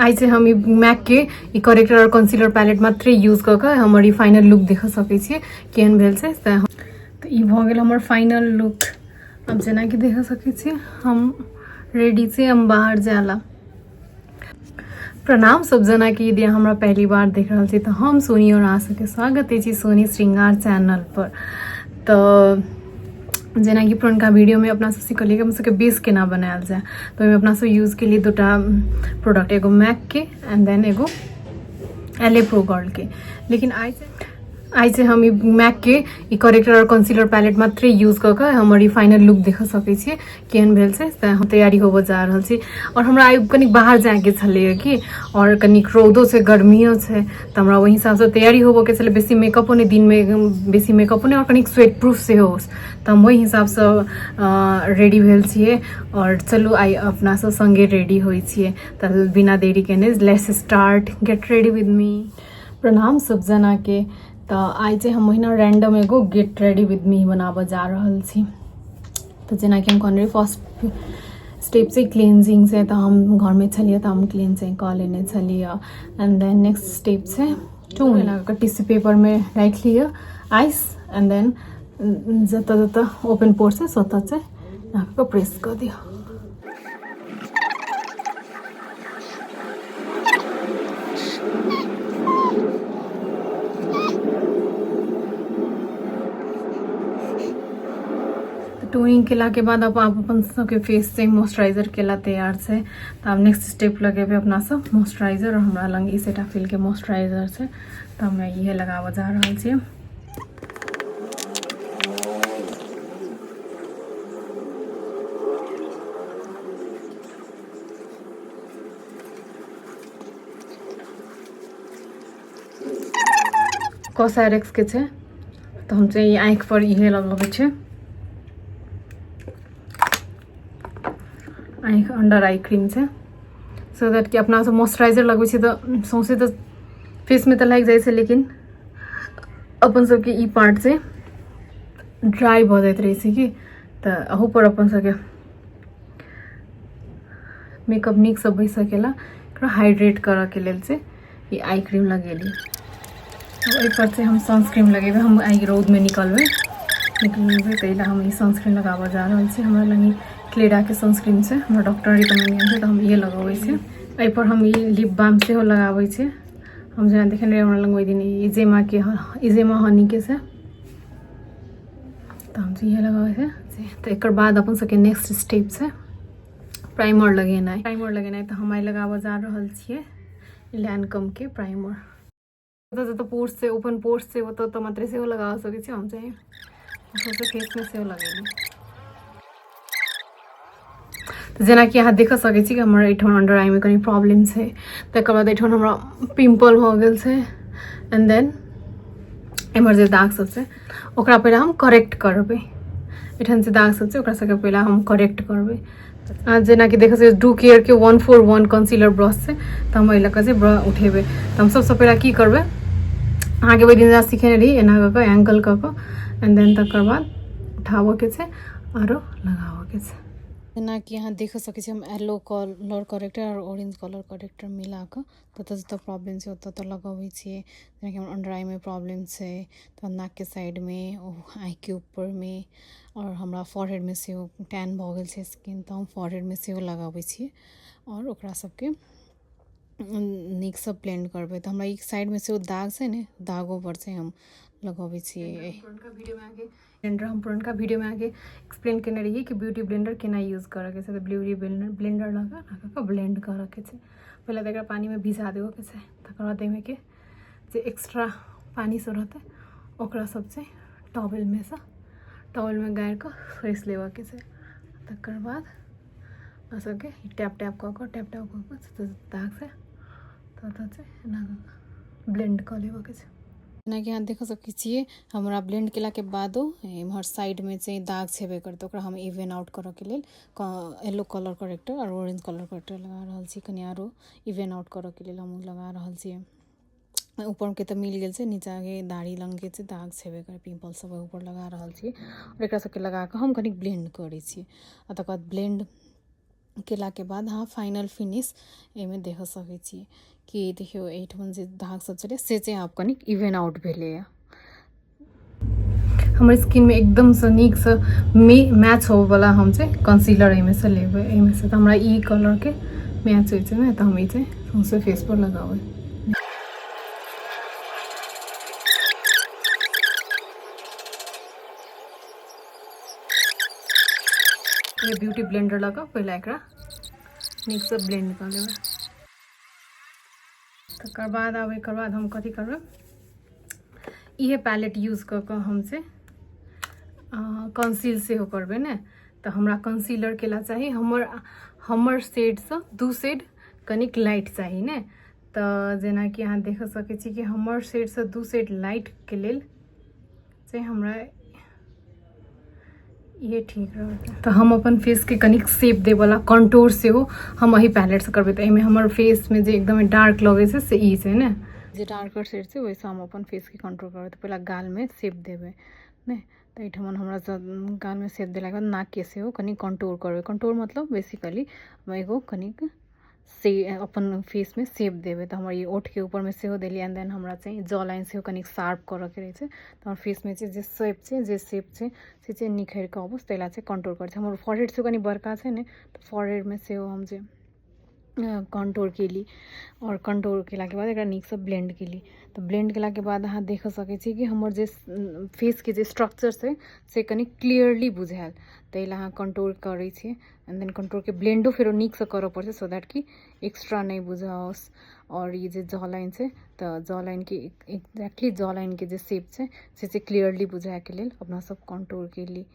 आइ से हम E Mach के ई character और कंसीलर पैलेट मात्रे यूज कऽ कऽ हमर ई फाइनल लुक देख सकै छियै केहन भेल छै। तऽ ई भऽ गेल हमर फाइनल लुक। आब जेनाकि देख सकै छियै हम रेडी छी, हम बाहर जाय ला। प्रणाम सब जना कि यदि अहाँ हमरा पहली बार देख रहल छी तऽ हम सोनी और अहाँ सबके स्वागत अछि सोनी श्रृंगार चैनल पर। तऽ जेनाकि पुरनका वीडियोमे अपना सब सिखलियै कि हम सबके बेस केना बनायल जाय, तऽ ओहिमे अपना सब यूज केलियै दूटा प्रोडक्ट, एगो मैक के एंड देन एगो एल ए प्रो गर्ल के। लेकिन आइ से हम ई मैक के ई करेक्टर और कंसीलर पैलेट मात्रे यूज कऽ कऽ हमर ई फाइनल लुक देख सकै छियै केहन भेल छै। तऽ हम तैयारी होबऽ जा रहल छी और हमरा आइ कनिक बाहर जायके छलैए कि, और कनिक रौदो छै गर्मियो छै, तऽ हमरा ओहि हिसाबसँ तैयारी होबऽके छलै। बेसी मेकअपो नहि, दिनमे बेसी मेकअपो नहि और कनिक स्वेट प्रूफ सेहो, तऽ हम ओहि हिसाबसँ रेडी भेल छियै। और चलू आइ अपना सब सङ्गे रेडी होइ छियै। तऽ बिना देरी केने let's start get ready with me. प्रणाम सब जनाके। तऽ आइ चाहिँ हम ओहिना रैंडम एगो गेट रेडी विद मी बनाबऽ जा रहल छी। तऽ जेनाकि हम कहने रही फर्स्ट स्टेप चाहिँ क्लिन्जिङ चाहिँ, तऽ हम घरमे छलियै तऽ हम क्लिन्जिङ कऽ लेने छलियै। एंड then next step चाहिँ टोन, एना कऽ टिश्यू पेपरमे राखि लिअ आइस, एंड देन जतऽ जतऽ ओपन पोर छै ओतऽ चाहिँ एना कऽ प्रेस कऽ दिअ। टोनिंग केलाके बाद अब आप अपन सबके फेस से मॉइस्चराइजर केला तैयार छै। तऽ आब नेक्स्ट स्टेप लगेबै अपना सब मॉइस्चराइजर, और हमरा लग ई सेटाफिल के मॉइस्चराइजर छै तऽ हम इहे लगाबऽ जा रहल छियै। कॉसआरएक्स के छै तऽ हम चाहिँ आँखि पर इहे लगबै छै, आँखि अंडर आई क्रीम छै, सो that कि अपना सब मॉइस्चराइजर लगबै छै तऽ सौंसे तऽ फेसमे तऽ लागि जाइ छै, लेकिन अपन सबके ई पार्ट चाहिँ ड्राई भऽ जाइत रहै छै कि, तऽ अहू पर अपन सबके मेकअप नीकसँ बैस सकेला। एकरा हाइड्रेट करऽके लेल चाहिँ ई आई क्रीम लगेली। एहिपर चाहिँ हम सनस्क्रीन लगेबै। हम आइ रौदमे निकलबै निकलबै ताहि लए हम ई सनस्क्रीन लगाबऽ जा रहल छी। हमरा लग ई क्लेराके सनस्क्रीन छै, हमरा डॉक्टर रिकमेंड केने छै तऽ हम इहे लगबै छी। एहिपर हम ई लिप बाम सेहो लगाबै छी। हम जेना देखने रहियै हमरा लग ओहि दिन इजेमाके इजेमा हनीके छै तऽ हम इहे लगाबै छै। तऽ एकर बाद अपन सबके नेक्स्ट स्टेप छै प्राइमर लगेनाइ। प्राइमर लगेनाइ तऽ हम आइ लगाबऽ जा रहल छियै लैनकमके प्राइमर। जतऽ जतऽ पोर्स छै, ओपन पोर्स छै, ओतऽ ओतऽ मात्रे सेहो लगा सकै छी। हम चाहिँ सौंसे फेसमे सेहो लगेली। तऽ जेनाकि अहाँ देख सकै छी कि हमर एहिठाम अंडर आईमे कनि प्रॉब्लम छै, तकर बाद एहिठाम हमरा पिम्पल भऽ गेल छै, एंड then एम्हर जे दाग सब छै ओकरा पहिले हम करेक्ट करबै। एहिठाम जे दाग सब छै ओकरा सबके पहिले हम करेक्ट करबै। जेनाकि देख सकै do care के 141 कंसीलर ब्रश छै, तऽ हम एहि लऽ कऽ जे ब्रश उठेबै। तऽ हम सबसँ पहिले की करबै, अहाँके ओहि दिन जेना सिखेने रही एना कऽ कऽ एंगल कऽ कऽ एंड then तकर बाद उठाबऽके छै आरो लगाबऽके छै। जेनाकि अहाँ देख सकै छी हम येलो कलर करेक्टर आओर ऑरेंज कलर करेक्टर मिला कऽ जतऽ जतऽ प्रॉब्लम छै ओतऽ ओतऽ लगबै छियै। जेनाकि हमर अंडर आईमे प्रॉब्लम छै तऽ नाकके साइडमे, आँखिके ऊपरमे, आओर हमरा फोरहेडमे सेहो टैन भऽ गेल छै स्किन, तऽ हम फोरहेडमे सेहो लगाबै छियै आओर ओकरा सबके नीकसँ ब्लेंड करबै। तऽ हमरा एक साइडमे सेहो दाग छै ने, दागो पर छै हम लगबै छियै। ब्लेंडर हम पुरनका वीडियोमे अहाँके एक्सप्लेन केने रहियै कि ब्यूटी ब्लेंडर केना यूज करऽके छै। तऽ ब्यूटी ब्लेंडर लऽ कऽ एना कऽ कऽ ब्लेंड करऽके छै। पहिले तऽ एकरा पानिमे भिजा देबऽके छै, तकर बाद एहिमे के जे एक्स्ट्रा पानि सब रहतै ओकरा सब चाहिँ टॉवेलमे सँ टॉवेलमे गाड़ि कऽ खोसि लेबऽके छै। तकर बाद ओकरा सबके टैप टैप कऽ कऽ टैप टैप कऽ कऽ दाग छै ततऽ चाहिँ एना कऽ कऽ ब्लेंड कऽ लेबऽके छै। जेनाकि अहाँ देख सकै छियै हमरा ब्लेंड केलाके बादो एम्हर साइडमे चाहिँ दाग छेबे करतै, ओकरा हम इवन आउट करऽके लेल येलो कलर करेक्टर आओर ऑरेंज कलर करेक्टर लगा रहल छी। कनि आरो इवन आउट करऽके लेल हम लगा रहल छियै। ऊपरके तऽ मिल गेल छै, नीचाँके दाढ़ी लङ्गके छै दाग छेबे करै, पिम्पल सब ऊपर लगा रहल छी। आओर एकरा सबके लगा कऽ हम कनि ब्लेंड करै छी आ तकर बाद ब्लेंड केलाके बाद अहाँ फाइनल फिनिश एहिमे देख सकै छी कि देखियौ एहिठाम जे दाग सब छलै से चाहिँ आब कनिक इवेन आउट भेलैए। हमर स्किनमे एकदमसँ नीकसँ मैच होबऽवला हम चाहिँ कंसीलर एहिमेसँ लेबै। एहिमेसँ तऽ हमरा ई कलरके मैच होइ छै ने, तऽ हम ई चाहिँ सौँसे फेसपर लगाबै। ब्यूटी ब्लेंडर लऽ कऽ पहिले एकरा नीकसँ ब्लेंड कऽ लेबै। तकर बाद आब एकर बाद हम कथी करबै, इहे पैलेट यूज कऽ कऽ हम से कंसील सेहो करबै ने। तऽ हमरा कंसीलर केला चाही, हमर हमर शेडसँ 2 शेड कनिक लाइट चाही ने। तऽ जेनाकि अहाँ देख सकै छी कि हमर शेडसँ 2 शेड लाइटके लेल से हमरा ये ठीक रहत। तऽ हम अपन फेसके कनिक शेप देवला कंटूर सेहो हम एही पैलेटसँ करबै। तऽ एहिमे हमर फेसमे जे एकदम डार्क लगै छै से ई छै ने, जे डार्कर शेड छै ओहिसँ हम अपन फेसके कंट्रोल करबै। तऽ पहिला गालमे शेप देबै ने, तऽ एहिठाम हमरा गालमे शेप देलाके बाद नाकके सेहो कनि कंटूर करबै। कंटूर मतलब बेसिकली एगो कनिक से अपन फेसमे शेप देबै। तऽ हमर ई ओठके ऊपरमे सेहो देलियै। एंड then हमरा चाहिँ जॉ लाइन सेहो कनिक शार्प करऽके रहै छै, तऽ हमर फेसमे जे शेप छै से चाहिँ निखरि कऽ अबस, ताहि लए चाहिँ कंट्रोल करै छै। हमर फॉरहेड सेहो कनि बड़का छै ने, तऽ फॉरहेडमे सेहो हम जे कंट्रोल केली आओर कंट्रोल केलाके बाद एकरा नीकसँ ब्लेंड केली। तऽ ब्लेंड केलाके बाद अहाँ देख सकै छी कि हमर जे फेसके जे स्ट्रक्चर छै से कनि क्लियरली बुझायल, ताहि लए अहाँ कंट्रोल करै छियै। एंड then कंट्रोलके ब्लेंडो फेरो नीकसँ करऽ पड़ै छै सो that कि एक्स्ट्रा नहि बुझाओस। आओर ई जे जॉ लाइन छै तऽ जॉ लाइनके एक्जैक्टली जॉ लाइनके जे शेप छै से चाहिँ क्लियरली बुझायके लेल अपना सब कंट्रोल केली।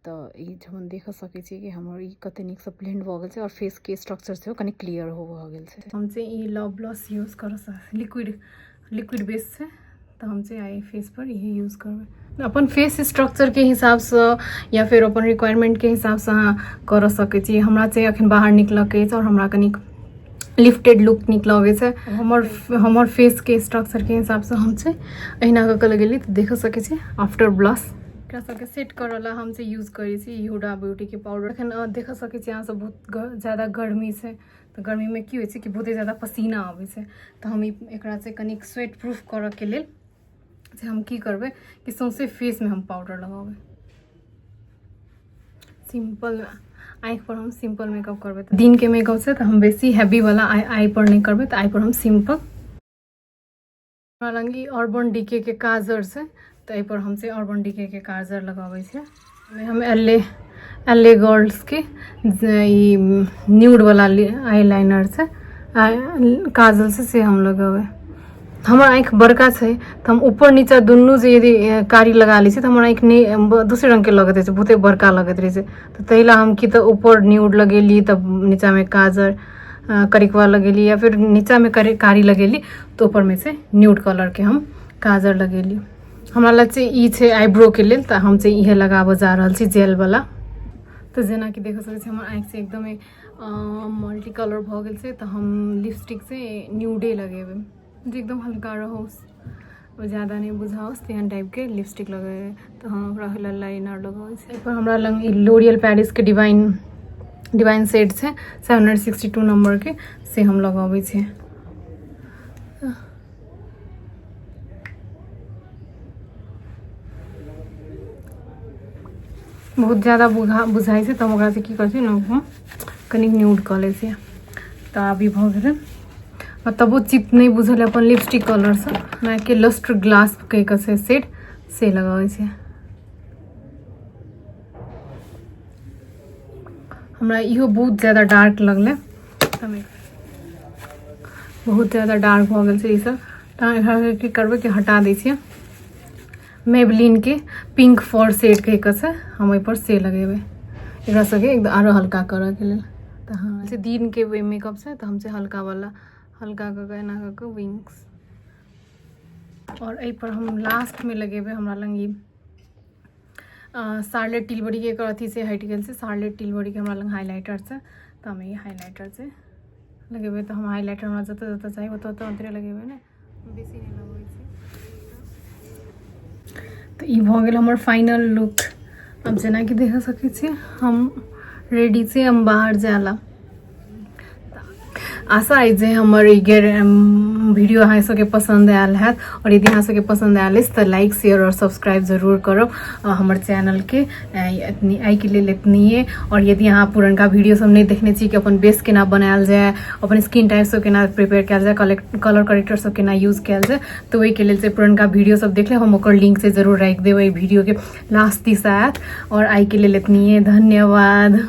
तऽ ई जहन देख सकै छी कि हमर ई कते नीकसँ ब्लेंड भऽ गेल छै आओर फेसके स्ट्रक्चर सेहो कनि क्लियर हो भऽ गेल छै। हम चाहिँ ई लव ब्लस यूज करऽ लिक्विड बेस छै, तऽ हम चाहिँ आइ फेस पर इहे यूज करबै। अपन फेस स्ट्रक्चरके हिसाबसँ या फेर अपन रिक्वायरमेंटके हिसाबसँ अहाँ करऽ सकै छी। हमरा चाहिँ अखन बाहर निकलऽके अछि आओर हमरा कनिक लिफ्टेड लुक नीक लगै छै। हमर फेसके स्ट्रक्चरके हिसाबसँ हम चाहिँ एहिना कऽ कऽ लगेली। तऽ देख सकै छी आफ्टर ब्लस एकरा सबके सेट करऽ लए हम चाहिँ यूज करै छी हुडा ब्यूटीके पाउडर। एखन देख सकै छी अहाँ सब बहुत ज्यादा गर्मी छै, तऽ गर्मीमे की होइ छै कि बहुते ज्यादा पसीना आबै छै। तऽ हम एकरा से कनिक स्वेट प्रूफ करऽके लेल से हम की करबै कि सौँसे फेसमे हम पाउडर लगेबै। सिम्पल आँखि पर हम सिम्पल मेकअप करबै। तऽ दिनके मेकअप छै तऽ हम बेसी हैवी वाला आइ पर नहि करबै, तऽ आइ पर हम सिम्पल। हमरा लग ई अर्बन डीके के काजर छै, तऽ एहिपर हम से अर्बन डीके के काजर लगाबै छियै। हम एल एल ए गर्ल्सके ई न्यूडवला आई लाइनर छै, काजल छै, से हम लगेबै। हमर आँखि बड़का छै तऽ हम ऊपर नीचा दुनू जे यदि कारी लगा लै छियै तऽ हमर आँखि नहि दोसर रङ्गके लगैत रहै छै, बहुते बड़का लगैत रहै छै। तऽ ताहि लए हम की तऽ ऊपर न्यूड लगेली तब नीचामे काजर करिकवा लगेली, या फिर नीचामे कारी लगेली तऽ ऊपरमे से न्यूड कलरके हम काजर लगेली। हमरा लग चाहिँ ई छै आइब्रोके लेल, तऽ हम चाहिँ इहे लगाबऽ जा रहल छी जेलवला। तऽ जेनाकि देख सकै छी हमर आँखि से एकदमे मल्टी कलर भऽ गेल छै। तऽ हम लिपस्टिक से न्यूडे लगेबै, जे एकदम हल्का रहोस, ज्यादा नहि बुझाओस, तेहन टाइपके लिपस्टिक लगेबै। तऽ हम ओकरा लाइनर लगबै छी। एहिपर हमरा लग ई लोरियल पेरिसके डिवाइन डिवाइन सेट छै 762 नम्बरके, से हम लगबै छी। बहुत ज्यादा बुझाइ छै तऽ हम ओकरासँ की करै छियै ने, कनिक न्यूड कऽ लै छियै। तऽ आब ई भऽ गेलै। आ तबो चिप नहि बुझल अपन लिपस्टिक कलरसँ मैकके लस्टर ग्लास कहि कऽ छै सेट, से लगाबै छियै। हमरा इहो बहुत ज्यादा डार्क लगलै, बहुत ज्यादा डार्क भऽ गेल छै ईसब। तऽ एकरा की करबै कि हटा दै छियै। मेबलिनके पिंक फॉर सेड कहि कऽ छै, हम ओहिपर से लगेबै एकरा सबके एकदम आरो हल्का करऽके लेल। तऽ हँ से दिनके मेकअप छै तऽ हम छै हल्का वाला हल्का कऽ कऽ एना कऽ कऽ विंग्स। आओर एहिपर हम लास्टमे लगेबै। हमरा लग ई शार्लेट टिलबरीके एकर अथी से हटि गेल छै। शार्लेट टिलबरीके हमरा लग हाइलाइटर छै, तऽ हम ई हाइलाइटर छै लगेबै। तऽ हम हाइलाइटर हमरा जतऽ जतऽ चाही ओतऽ ओतऽ ओतरे लगेबै ने, बेसी नहि लगबै छी। तऽ ई भऽ गेल हमर फाइनल लुक। आब जेनाकि देख सकै छी हम रेडी छी हम बाहर जाय ला। आशा अछि जे हमर ई वीडियो अहाँ सबके पसन्द आयल हैत। और यदि अहाँ सबके पसन्द आयल अछि तऽ लाइक, शेयर और सब्सक्राइब जरूर करब हमर चैनलके। एहिके लेल एतनिए। और यदि अहाँ पुरनका वीडियो सब नहि देखने छी कि अपन बेस केना बनायल जाय, अपन स्किन टाइप सब केना प्रिपेयर कयल जाय, कलर करेक्टर सब केना यूज कयल जाय, तऽ ओहिके लेल से पुरनका वीडियो सब देख लेब। हम ओकर लिंक से जरूर राखि देब एहि वीडियोके लास्ट दिस आयत। और आइके लेल एतनिए, धन्यवाद।